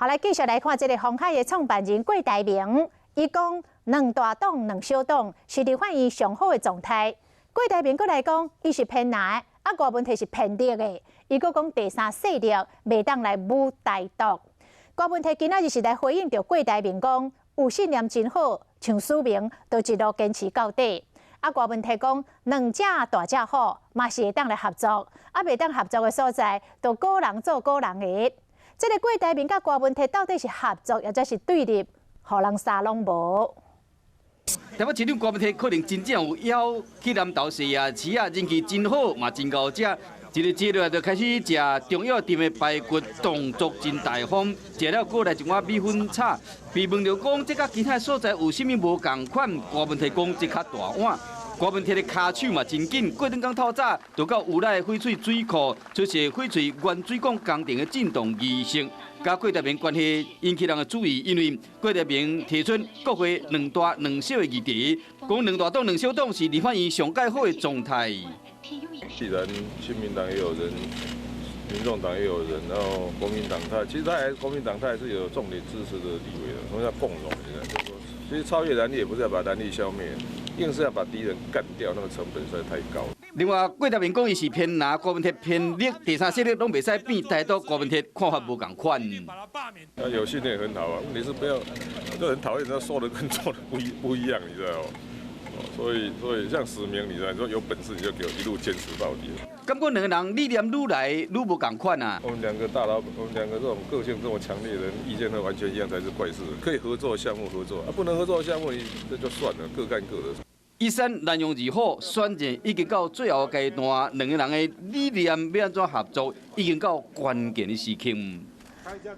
好，來繼續來看這个鴻海的創辦人郭台銘，伊講兩大黨兩小黨是立法院上好的狀態。郭台銘閣來講，伊是偏藍，啊，郭文鐵是偏綠的。伊閣講第三勢力袂當來舞台獨。郭文鐵今仔日是來回應著郭台銘講，有信念真好，像史明都一路堅持到底。啊，郭文鐵講兩隻大隻虎嘛是會當來合作，啊，袂當合作的所在，就各人做各人的。這个郭台銘佮郭文鐵到底是合作，抑者是對立，予人啥攏無。台北市長郭文鐵可能真正有邀去南投市啊，市啊，人氣真好，嘛真𠢕食。一个接落來就開始食中藥店的排骨，動作真大方。食了過來一碗米粉炒，被問著講這佮其他所在有啥物無仝款，郭文鐵講這較大碗。郭文鐵的跤手嘛真緊，過轉工透早就到烏來翡翠水庫出席翡翠原水港工程的進動儀式，佮郭台銘關係引起人的注意，因為郭台銘提出國會兩大兩小的議題，講兩大黨兩小黨是立法院上蓋好的狀態。既然親民黨也有人，民眾黨也有人，然後國民黨他其實他還國民黨他還是有重點支持的立委的，所以叫共榮。現在就是說，其實超越藍綠也不是要把藍綠消滅，硬是要把敵人幹掉，那個成本實在太高。另外，郭台銘講伊是偏藍，郭文鐵偏綠，第三勢力攏袂使變台獨，郭文鐵看法無仝款。啊，有信念很好啊，問題是不要，就很討厭他說的跟做的不一樣，你知道嗎？所以像史明，你知道，你說有本事你就給我一路堅持到底。感覺兩个人理念愈來愈無仝款啊。我們兩個大老闆，我們兩個這種個性這麼強烈的人，意見都完全一樣才是怪事。可以合作項目合作，啊，不能合作項目你這就算了，各幹各的。一山難容二虎，選戰已經到最後階段，兩个人的理念欲按怎合作，已經到關鍵的時刻。